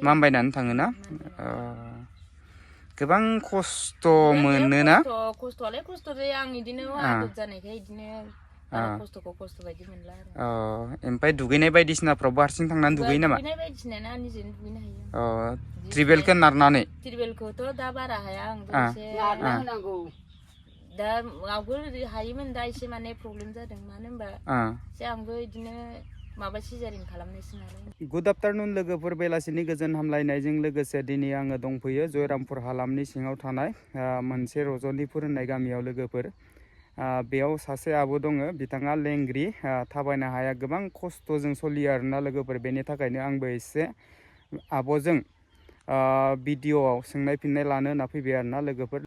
मामबायनानै थाङोना गोबां खस्थ' मोनोना खस्थ'आलाय खस्थ' जायो आं इदिनो आदब जानायखाय इदिनो बारा खस्थ'खौ खस्थ' बायदि मोनला आरो ओमफ्राय दुगैनाय बायदिसिनाफ्रावबो हारसिं थांनानै दुगैयो नामा? दुगैनाय बायदिसिना निजेनो दुगैनो हायो ट्रिबेलखौ नारनानै ट्रिबेलखौथ' दा बारा हाया आंबो एसे नारना होनांगौ दा आवगोल हायोमोन दा एसे माने प्रब्लेम जादों मानो होनबा एसे आंबो इदिनो माबा सिजारिन खालामनायसो नालाय। गुड आफ्टारनुन लोगोफोर, बेलासिनि गोजोन हामलायनायजों लोगोसे दिनै आङो दंफैयो जयरामपुर हालामनि सिङाव थानाय मोनसे रजनिपुर होननाय गामियाव लोगोफोर। बेयाव सासे आब' दङ, बिथाङा लेंग्रि, थाबायनो हाया, गोबां खस्थ'जों सोलियो आरोना लोगोफोर। बेनि थाखायनो आंबो एसे आब'जों भिडिअ'आव सोंनाय फिननाय लानो होनना फैबाय आरोना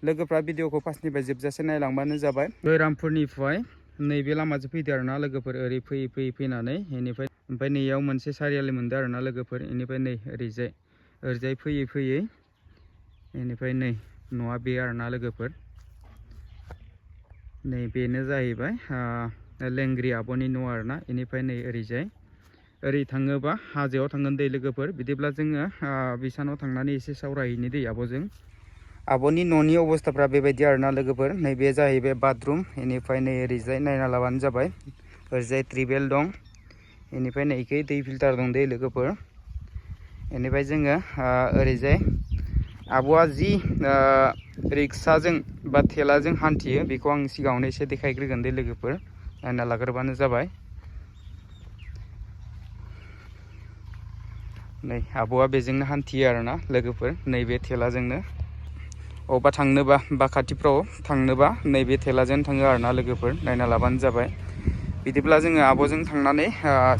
लोगोफ्रा भिडिअ'खौ फार्स्टनिफ्राय जोबजासे नायलांबानो जाबाय। जयरामपुरनिफ्राय नैबे लामाजों फैदो आरोना लोगोफोर, ओरै फैयै फैनानै ओमफ्राय नैयाव मोनसे सारियालि मोनदों आरोना लोगोफोर। बेनिफ्राय नै ओरैजाय फैयै बेनिफ्राय नै न'आ बे आरोना लोगोफोर। नै बेनो जाहैबाय लेंग्रि आब'नि न' आरोना। बेनिफ्राय नै ओरै थाङोबा हाजोआव थांगोन दै लोगोफोर। बिदिब्ला जोङो बिसानाव थांनानै एसे सावरायहैनो दै आब'जों। आब'नि न'नि अबस्थाफ्रा बेबायदि आरोना लोगोफोर। नैबे जाहैबाय बाथरुम, बेनिफ्राय नै ओरैजाय नायना लाबानो जाबाय। ओरैजाय ट्रिबेल दं, बेनिफ्राय नैखै दै फिल्टार दं दै लोगोफोर। बेनिफ्राय जोङो ओरैजाय आब'आ जि रिक्साजों बा थेलाजों हान्थियो बेखौ आं सिगाङावनो एसे देखायग्रोगोन दै लोगोफोर, नायना लाग्रोबानो जाबाय। नै आब'आ बेजोंनो हान्थियो आरोना लोगोफोर, नैबे थेलाजोंनो। अबेबा थांनोबा बा खाथिफ्राव थांनोबा नैबे थेलाजों थाङो आरोना लोगोफोर, नायना लाबानो जाबाय। बिदिब्ला जोङो आब'जों थांनानै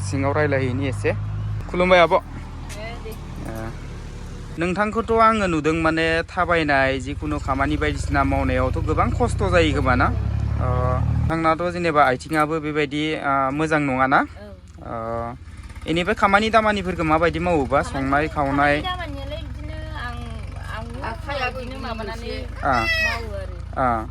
सिङाव रायज्लायहैनि एसे। खुलुमबाय आब'। नोंथांखौथ' आङो नुदों माने थाबायनाय जिखुनु खामानि बायदिसिना मावनायावथ' गोबां खस्थ' जायो खोमा ना? नोंथांनाथ' जेनेबा आथिङाबो बेबायदि मोजां नङाना? बेनिफ्राय खामानि दामानिफोरखौ माबायदि मावोबा? संनाय खावनाय? खामानि दामानियालाय बिदिनो आंनो आखाइयाबो बिदिनो माबानानै मावो आरो।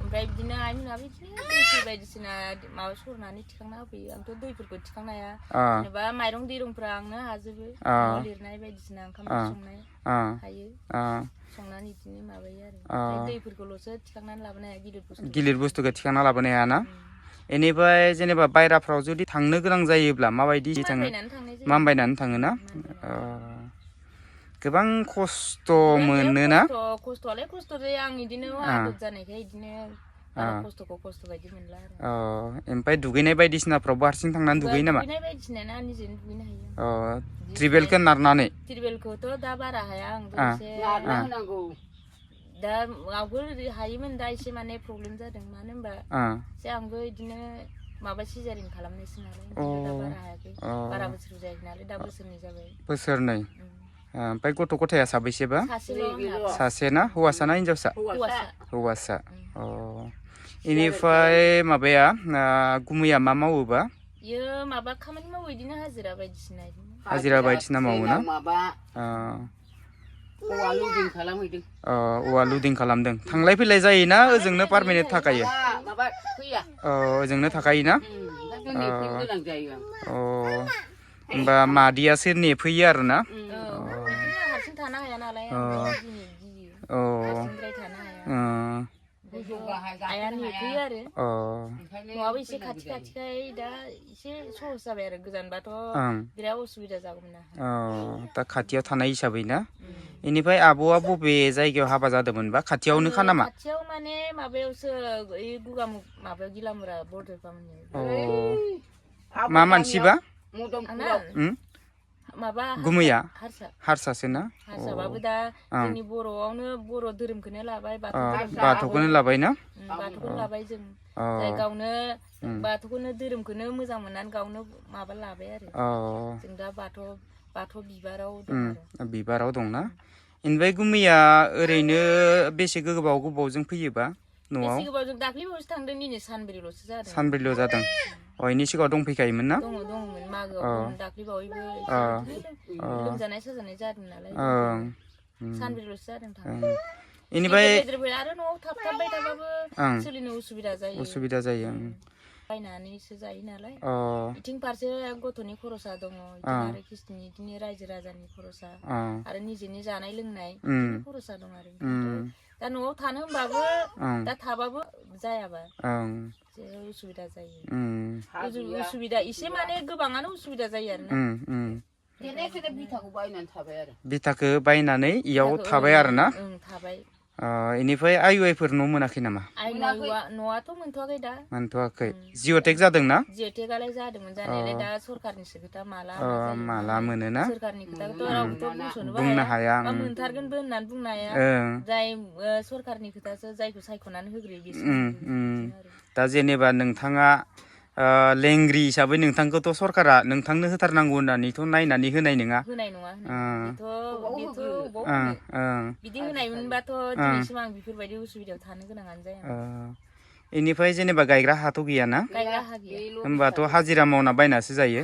ओमफ्राय बिदिनो आइमोनाबो बिदिनो दै बायदिसिना माबा सरनानै थिखांना होफैयो। आंथ' दैफोरखौ थिखांनो हाया, जेनेबा माइरं दैरंफ्रा आंनो हाजोबो। न' लिरनाय बायदिसिना ओंखाम संनाय हायो, संनानै बिदिनो माबायो आरो। ओमफ्राय दैफोरखौल'सो थिखांनानै लाबोनो हाया, गिलिर बुस्थुखौ थिखांना लाबोनो हायाना? बेनिफ्राय जेनेबा बायराफ्राव जुदि थांनो गोनां जायोब्ला माबायदि थाङो? मामबायनानै थाङोना? गोबां खस्थ' मोनोना? खस्थ'आलाय खस्थ' जायो आं इदिनो आदब जानायखाय इदिनो बारा खस्थ'खौ खस्थ' बायदि मोनला आरो। ओमफ्राय दुगैनाय बायदिसिनाफ्रावबो हारसिं थांनानै दुगैयो नामा? दुगैनाय बायदिसिना निजेनो दुगैनो हायो। ट्रिबेलखौ नारनानै? ट्रिबेलखौथ' दा बारा हाया आंबो एसे नारना होनांगौ। दा आवगोल हायोमोन, दा एसे माने प्रब्लेम जादों मानो होनबा एसे आंबो बिदिनो माबा सिजारिन खालामनायसो नालाय, ओंखायनो दा बारा हायाखै। बारा बोसोर जायाखै नालाय, दा बोसोरनै जाबाय। बोसोरनै? ओमफ्राय गथ' गथाया साबैसेबा? सासे ना? हौवासा ना हिनजावसा? हौवासा। बेनिफ्राय माबाया गुमैया मा मावोबा? बियो माबा खामानि मावो, बिदिनो हाजिरा बायदिसिना। हाजिरा बायदिसिना मावो ना? औवा लुदिं खालामहैदों। औवा लुदिं खालामदों। थांलाय फैलाय जायोना ओजोंनो पारमानेन्ट थाखायो? माबा फैया। ओजोंनो थाखायोना? गोनां जायो आं। होमबा मादैयासो नेफैयो आरोना? बिदिनो हारसिं थानो हाया नालाय, गियो हारसिंद्राय थानो हाया। आइया नेफैयो आरो। न'आबो एसे खाथिखाय दा एसे सहस जाबाय आरो, गोजानबाथ' बिराद उसुबिदा जागौमोन आं। दा खाथियाव थानाय हिसाबै ना? बेनिफ्राय आब'आ बबे जायगायाव हाबा जादोंमोनबा? खाथियावनोखा नामा? खाथियाव माने माबायावसो, ओइ माबायाव गिलामुरा बरदेरफामोननियाव। मा मानसिबा? माबा गुमैया हारसासो ना? हारसाबाबो दा जोंनि बर'आवनो बर' धोरोमखौनो लाबाय, बाथौखौनो लाबाय ना? बाथौखौनो लाबाय जों। जाय गावनो बाथौखौनो धोरोमखौनो मोजां मोननानै गावनो माबा लाबाय आरो। जों दा बाथौ बिबाराव दं आरो। बिबाराव दंना? ओमफ्राय गुमैया ओरैनो बेसे गोबावजों फैयोबा न'आव? बेसे गोबावजों? दाख्लैबावसो थांदों, दिनै सानब्रैल'सो जादों। सानब्रैल' जादों? बेनि सिगाङाव दंफैखायोमोन ना? दङमोन, मागोआव दंमोन, दाख्लैबावैबो लोमजानाय साजानाय जादों नालाय। सानब्रैल'सो जादों थांनाया। बेनिफ्राय आरो न'आव थाबाय थाबाबो सोलिनो उसुबिदा जायो। बायनानैसो जायो नालाय अ इथिं फारसे गथ'नि खरसा दङ इथिं आरो किस्टिनि इदिनो रायजो राजानि खरसा आरो निजेनि जानाय लोंनाय बिदिनो खरसा दं आरो दा न'आव थानो होनबाबो दा थाबाबो जायाबा जेरै उसुबिदा जायो उसुबिदा एसे माने गोबाङानो उसुबिदा जायो आरोना बिथाखौ बायनानै इयाव थाबाय आरोना थाबाय इनिफ्राय आइ फोर न' मोनाखै नामा न'आथ' मोनथ'वाखै दा मोनथ'वाखै जिअटेक जादोंना जिअटेकआलाय जादोंमोन जानायालाय दा सरखारनिसो खोथा माला मोनोना सरखारनि खोथाखौथ' रावबोथ' बुंस'नोबो बुंनो हाया बा मोनथारगोनबो होननानै बुंनो हाया जाय सरखारनि खोथासो जायखौ सायख'नानै होग्रोयो बेसो दा जेनेबा नोंथाङा लेंग्रि हिसाबै नोंथांखौथ' सरकारा नोंथांनो होथारनांगौ होननानैथ' नायनानै होनाय नङा बिदि होनायमोनबाथ' दिनैसिम आं बेफोरबायदि उसुबिदायाव थानो गोनाङानो जाया इनिफ्राय जेनेबा गायग्रा हाथ' गैयाना होमबाथ' हाजिरा मावना बायनासो जायो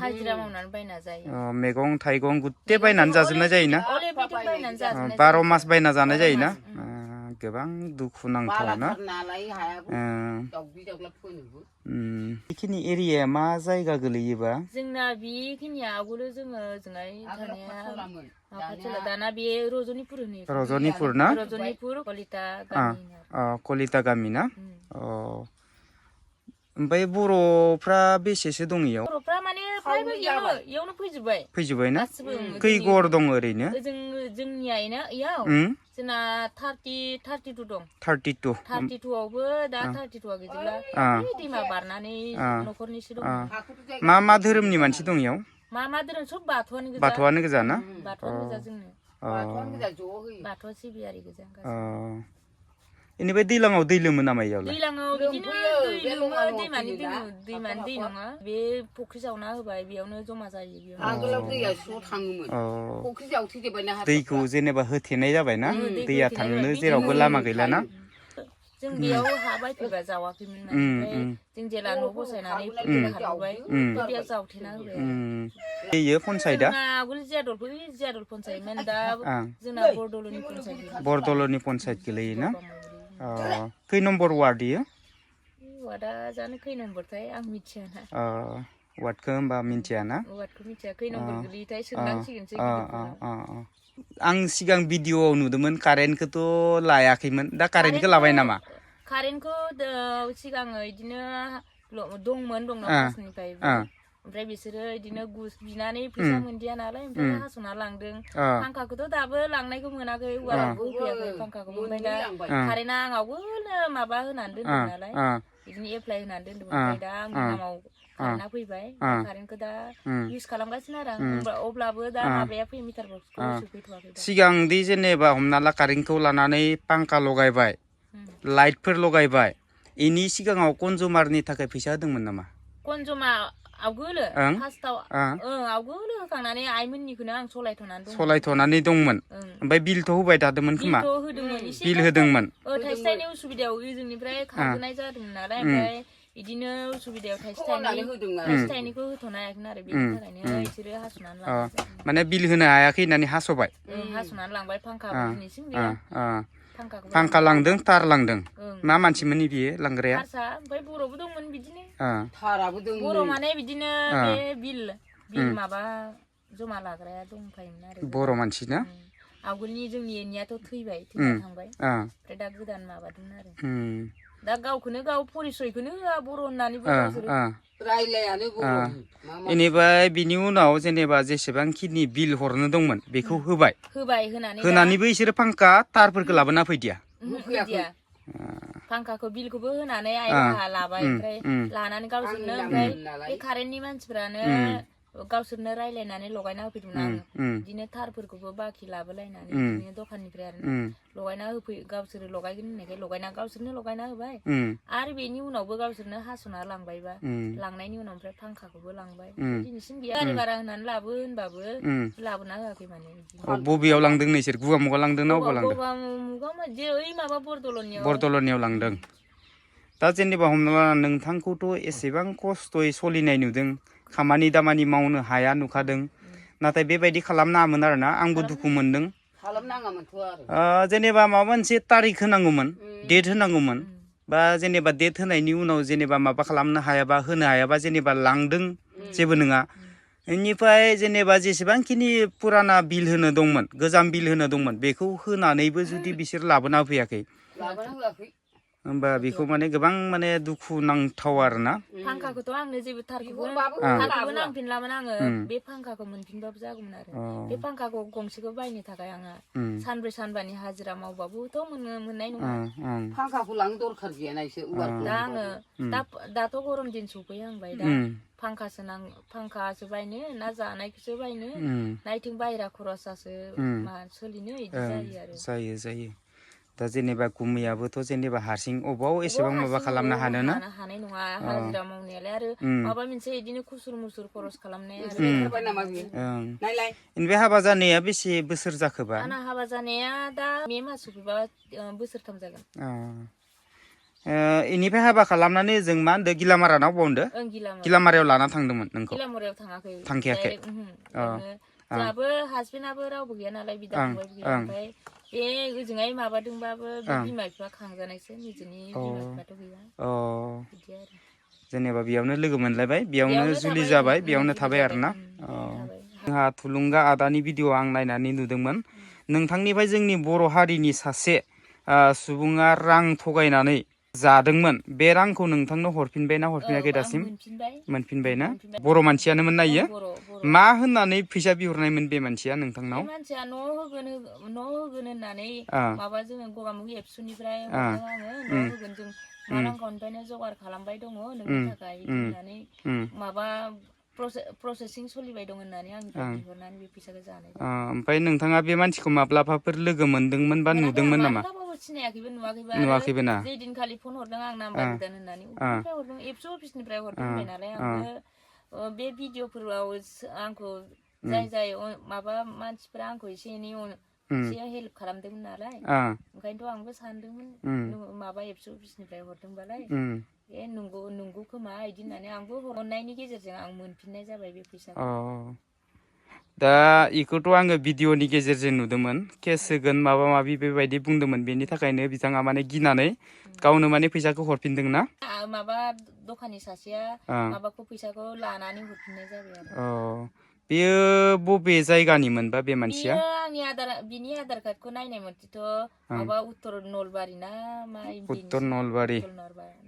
मैगं थाइगं गुथे बायनानै जाजोबनाय जायोना 12 मास बायना जानाय जायोना गोबां दुखु नांथावना बेखिनि एरियाया मा जायगा गोलैयोबा जोंना बेखिनिया आवगोलो जोङो ओजोंहाय थानाया दाना बे रजनिपुर होनो रजनिपुर ना रजनिपुर कलिता गामि कलिता गामि ना ओमफ्राय बर'फ्रा बेसेसो दं इयाव बर'फ्रा माने फ्रायबो इयावनो फैजोब्बाय ना खै गर दं ओरैनो जोंनिया इयाव जोंना 32 दं 32आवबो दा 32आ गैजोबला दैमा बारनानै न'खरनिसो दं मा धोरोमनि मानसि दं इयाव मा धोरोम सब बाथौआनो गोजा ना बाथौआनो गोजा जोंनो बाथौ सिबियारि गोजा इनिफ्राय दैलाङाव दै लोमो नामा इयावलाय दैलाङाव बिदिनो दै लोमो दैमानि दै नङा बे फुख्रि जावना होबाय बेयावनो जमा जायो बेयाव आगोलाव दैया स' थाङोमोन फुख्रि जावथेजोबबायना दैखौ जेनेबा होथेनाय जाबायना दैया थांनो जेरावबो लामा गैलाना जों बेयाव हा बायफैबा जावाखैमोन ओमफ्राय जों जेला न' बसायनानै खारबोबाय बेयाव जावथेना होबाय बेयो पन्सायतआ आगोल जियादल पन्सायतमोन दा जोंना बरदलनि पन्सायत गोलैयोना खै नम्बर वार्ड इयो वार्डआ जानो खै नम्बरथाय आं मिथियाना वार्डखौ होमबा मिथियाना वार्डखौ मिथिया खै नम्बर गोलैयोथाय सोंनांसिगोनसै आं सिगां भिडिअआव नुदोंमोन कारेन्टखौथ' लायाखैमोन दा कारेन्टखौ लाबाय नामा कारेन्टखौ सिगाङो बिदिनो दंमोन फार्स्टनिफ्राय ओमफ्राय बिसोरो बिदिनो बिनानै फैसा मोनदिया नालाय ओमफ्राय हास'ना लांदों फांखाखौथ' दाबो लांनायखौ मोनाखै वाराबो होफैयाखै फांखाखौबो ओमफ्राय दा कारेन्टआ आं आवगोलनो माबा होनानै दोनदों नालाय बिदिनो एप्लाइ होनानै दोनदोंमोन ओमफ्राय दा आंनि नामाव कारेन्टआ फैबाय कारेन्टखौ दा इउज खालामगासिनो आरो आं अब्लाबो दा माबाया फैयो मिटार बक्सखौ सफैथ'वाखै सिगांदि जेनेबा हमना ला कारेन्टखौ लानानै फांखा लगायबाय लाइटफोर लगायबाय इनि सिगाङाव कनजुमारनि थाखाय फैसा होदोंमोन नामा कनजुमार आवगोलो फार्स्टआव आवगोलो होखांनानै आइमोननिखौनो आं सलायथ'नानै दंमोन ओमफ्राय बिलथ' होबाय थादोंमोन खोमा बिल होदोंमोन थाइसे थाइनै उसुबिदायाव जोंनिफ्राय खारबोनाय जादोंमोन नालाय ओमफ्राय बिदिनो उसुबिदायाव थाइसे थाइनैखौ होथ'नो हायाखैमोन आरो बेनि थाखायनो बिसोरो हास'नानै लांबाय माने बिल होनो हायाखै होननानै हास'बाय हास'नानै लांबाय फांखाबो दिनैसिम गैया फांखा लांदों तार लांदों मा मानसिमोन बियो लांग्राया ओमफ्राय बर'बो दंमोन बिदिनो बर' माने बिदिनो बे बिल माबा जमा लाग्राया दंखायोमोन आरो बर' मानसि ना आवगोलनि जोंनि एनियाथ' थैना थांबाय ओमफ्राय दा गोदान माबादों आरो दा गावखौनो गाव परिसयखौनो होआ बर' होननानैबो बेनिफ्राय बिनि उनाव जेनेबा जेसेबांखिनि बिल हरनो दंमोन बेखौ होबाय होनानैबो इसोरो फांखा तारफोरखौ लाबोना फैदिया फांखाखौ बिलखौबो होनानै आइहा लाबाय ओमफ्राय लानानै गावसोरनो ओमफ्राय बे कारेन्टनि मानसिफ्रानो गावसोरनो रायलायनानै लगायना होफैदोंमोन आङो बिदिनो थारफोरखौबो बाखि लाबोलायनानै बिदिनो दखाननिफ्राय आरो लगायना गावसोरो लगायगोन होननायखाय गावसोरनो लगायना होबाय आरो बेनि उनावबो गावसोरनो हास'ना लांबायबा लांनायनि उनाव ओमफ्राय फांखाखौबो लांबाय दिनैसिम गैया गारि भारा होनानै लाबो होनबाबो लाबोना होआखै माने बबेयाव लांदों नोंसोर गुगामुगा लांदों ना अबाव लांदों बरदलनियाव लांदों दा जेनेबा हमना ला नोंथांखौथ' एसेबां खस्थ'यै सोलिनाय नुदों खामानि दामानि मावनो हाया नुखादों नाथाय बेबायदि खालामनाङामोन आरोना आंबो दुखु मोनदों जेनेबा माबा मोनसे तारिख होनांगौमोन डेट होनांगौमोन बा जेनेबा डेट होनायनि उनाव जेनेबा माबा खालामनो हायाबा होनो हायाबा जेनेबा लांदों जेबो नङा बेनिफ्राय जेनेबा जेसेबांखिनि पुराना बिल होनो दंमोन गोजाम बिल होनो दंमोन बेखौ होनानैबो जुदि बिसोर लाबोना फैयाखै होमबा बेखौ माने गोबां माने दुखु नांथाव आरोना फांखाखौथ' आंनो जेबो थारखौबो नांफिनलामोन आङो बे फांखाखौ मोनफिनबाबो जागौमोन आरो बे फांखाखौ गंसेखौ बायनो थाखाय आंहा सानब्रै सानबानि हाजिरा मावबाबोथ' मोननाय नङा फांखाखौ लांनो दरखार गैयाना एसे दा आङो दाथ' गरम दिन सफैहांबाय दा फांखासो बायनो ना जानायखौसो बायनो नायथिं बायरा खरसासो सोलिनो बिदि जायो आरो जायो दा जेनेबा गुमैयाबोथ' जेनेबा हारसिं अबाव एसेबां माबा खालामनो हानोना हानाय नङा हाजिरा मावनायालाय आरो माबा मोनसे बिदिनो खुसुर मुसुर खरस खालामनाय ओमफ्राय हाबा जानाया बेसे बोसोर जाखोबा आंना हाबा जानाया दा मे मास सफैबा बोसोरथाम जागोन इनिफ्राय हाबा खालामनानै जों मा होनदों गिलामारानाव बावदो गिलामारायाव लाना थांदोंमोन नोंखौ गिलामारायाव थाङाखै थांखायाखै जोंहाबो हासबेन्डआबो रावबो गैया नालाय बिदा फंबायबो गैया ओमफ्राय बे ओजोंहाय माबादोंबाबो बे बिमा बिफा खांजानायसो निजेनि बिमा बिफाथ' गैया बिदि आरो जेनेबा बेयावनो लोगो मोनलायबाय बेयावनो जुलि जाबाय बेयावनो थाबाय आरोना जोंहा थुलुंगा आदानि भिडिअ आं नायनानै नुदोंमोन नोंथांनिफ्राय जोंनि बर' हारिनि सासे सुबुङा रां थगायनानै जादोंमोन बे रांखौ नोंथांनो हरफिनबायना हरफिनाखै दासिम मोनफिनबायना बर' मानसियानोमोन नायो मा होननानै फैसा बिहरनायमोन बे मानसिया नोंथांनाव मानसिया न' होगोन होननानै माबा जोङो गगामुग एबसुनिफ्राय हरदों आङो न' होगोन जों मा रांखावनिफ्रायनो जगार खालामबाय दङ नोंनि थाखाय होननानै माबा प्रसेसिं सोलिबाय दं होननानै आंनिफ्राय बिहरनानै बे फैसाखौ जानाय ओमफ्राय नोंथाङा बे मानसिखौ माब्लाबाफोर लोगो मोनदोंमोन बा नुदोंमोन नामा सिनायाखैबो नुवाखैबो ना जे दिनखालि फन हरदों आं नाम्बार गोदान होननानै अबेनिफ्राय हरदों एबसु अफिसनिफ्राय हरदों होनबाय नालाय आंबो बे भिडिअफोराव आंखौ जाय माबा मानसिफोरा आंखौ एसे एनै एसे हेल्प खालामदोंमोन नालाय ओंखायनोथ' आंबो सानदोंमोन माबा एबसु अफिसनिफ्राय हरदोंबालाय नंगौ खोमा बिदि होननानै आंबो हरनायनि गेजेरजों आं मोनफिननाय जाबाय बे फैसाखौ दा इखौथ' आङो भिडिअनि गेजेरजों नुदोंमोन केस होगोन माबा माबि बेबायदि बुंदोंमोन बेनि थाखायनो बिथाङा माने गिनानै गावनो माने फैसाखौ हरफिनदों ना माबा दखाननि सासेया माबाखौ फैसाखौ लानानै हरफिननाय जाबाय आरो बेयो बबे जायगानिमोनबा बे मानसिया बिनि आधार कार्डखौ नायनाय मथेथ' माबा उत्तर नलबारि ना मा उत्तर नलबारि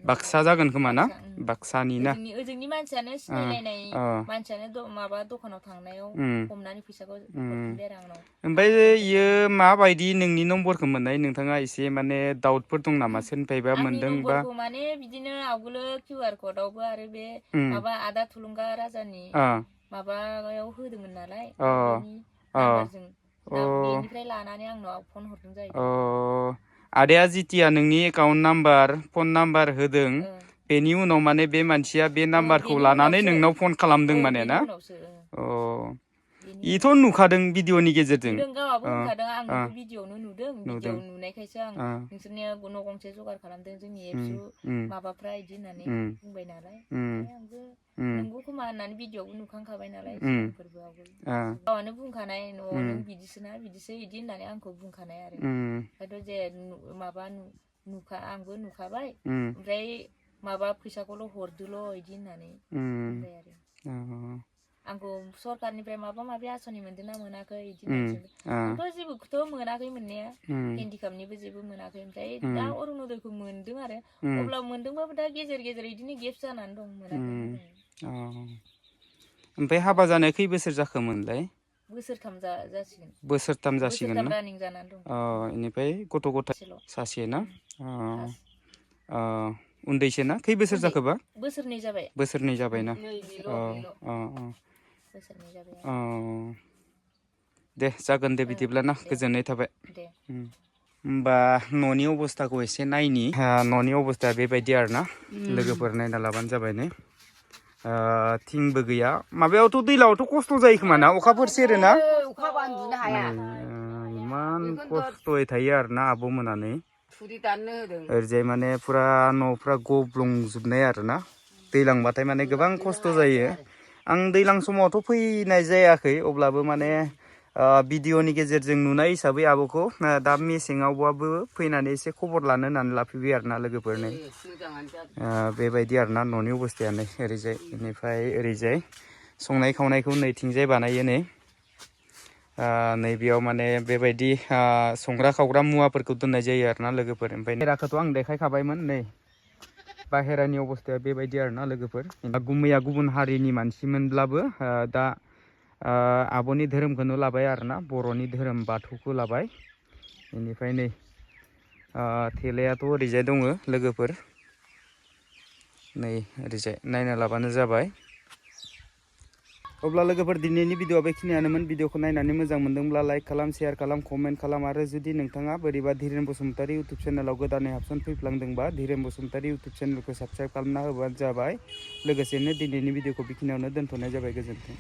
बाक्सा जागोन खोमा ना बाक्सानि ना ओजोंनि मानसियानो सिनायलायनाय मानसियानो माबा दखानाव थांनायाव हमनानै फैसाखौ हरफिनबाय आरो आंनाव ओमफ्राय इयो माबायदि नोंनि नम्बरखौ मोननाय नोंथाङा एसे माने डाउटफोर दं नामा सोरनिफ्रायबा मोनदों बा माने बिदिनो आवगोलो QR क'डआवबो आरो बे माबा आदा थुलुंगा राजानि माबायाव होदोंमोन नालाय बेनि नाम्बारजों बेनिफ्राय लानानै आंनाव फन हरदों जाहैदों आदाया जिथिया नोंनि एकाउन्ट नाम्बार फन नाम्बार होदों बेनि उनाव माने बे मानसिया बे नाम्बारखौ लानानै नोंनाव फन खालामदों माने ना इथ' नुखादों भिडिअनि गेजेरजों गावाबो होनखादों आं नोंखौ भिडिअआवनो नुदों भिडिअ नुनायखायसो आं नोंसोरनिया न' गंसे जगार खालामदों जोंनि एबसु माबाफ्रा इदि होननानै बुंबाय नालाय ओमफ्राय आंबो नंगौ खोमा होननानै भिडिअआवबो नुखांखाबाय नालाय सिगांफोरबो गावआनो बुंखानाय न'आव नों बिदिसोना बिदिसो इदि होननानै आंखौ बुंखानाय आरो ओमफ्रायथ' जे माबा आंबो नुखाबाय ओमफ्राय माबा फैसाखौल' हरदोल' इदि होननानै बुंबाय आरो आंखौ सरखारनिफ्राय माबा माबि आसनि मोनदों ना मोनाखै इदि होननानै आंथ' जेबोखौथ' मोनाखै मोननाया हेन्डिकापनिबो जेबो मोनाखै ओमफ्राय दा अरुनदयखौ मोनदों आरो अब्ला मोनदोंबाबो दा गेजेर गेजेर इदिनो गेप्स जानानै दं मोनाखै ओमफ्राय हाबा जानाया खै बोसोर जाखोमोनलाय बोसोरथाम जासिगोन बोसोरथाम जासिगोन ना रानिं जानानै दं इनिफ्राय गथ' गथाय सासे ना उन्दैसो ना खै बोसोर जाखोबा बोसोरनै जाबाय बोसोरनै जाबायना बोसोरनै जाबाय दे जागोन दे बिदिब्ला ना गोजोननाय थाबाय होमबा न'नि अबस्थाखौ एसे नायनि न'नि अबस्थाया बेबायदि आरोना लोगोफोर नायना लाबानो जाबाय नै थिंबो गैया माबायावथ' दैलावथ' खस्थ' जायो खोमा ना अखाफोर सेरोना इमान खस्थ'यै थायो आरोना आब' मोनानै ओरैजाय माने फुरा न'फ्रा गब्लंजोबनाय आरोना दैलांबाथाय माने गोबां खस्थ' जायो आं दैलां समावथ' फैनाय जायाखै अब्लाबो माने भिडिअनि गेजेरजों नुनाय हिसाबै आब'खौ दा मेसेङावबाबो फैनानै एसे खबर लानो होननानै लाफैबाय आरोना लोगोफोरनो बेबायदि आरोना न'नि अबस्थायानो ओरैजाय बेनिफ्राय ओरैजाय संनाय खावनायखौ नैथिंजाय बानायो नैबेयाव माने बेबायदि संग्रा खावग्रा मुवाफोरखौ दोननाय जायो आरोना लोगोफोर ओमफ्राय बाहेराखौथ' आं देखायखाबायमोन नै बाहेरानि अबस्थाया बेबायदि आरोना लोगोफोर मैया गुबुन हारिनि मानसिमोनब्लाबो दा आब'नि धोरोमखौनो लाबाय आरोना बर'नि धोरोम बाथौखौ लाबाय बेनिफ्राय नै थेलायाथ' ओरैजाय दङ लोगोफोर नै ओरैजाय नायना लाबानो जाबाय अब्ला लोगोफोर दिनैनि भिडिअआ बेखिनियानोमोन भिडिअखौ नायनानै मोजां मोनदोंब्ला लाइक खालाम शेयार खालाम कमेन्ट खालाम आरो जुदि नोंथाङा बोरैबा धीरेन बसुमतारी इउटुब चेनेलाव गोदानै हाबसन फैफ्लांदोंबा धीरेन बसुमतारी इउटुब चेनेलखौ साबस्क्राइब खालामना होबानो जाबाय लोगोसेनो दिनैनि भिडिअखौ बेखिनियावनो दोनथ'नाय जाबाय गोजोन्थों।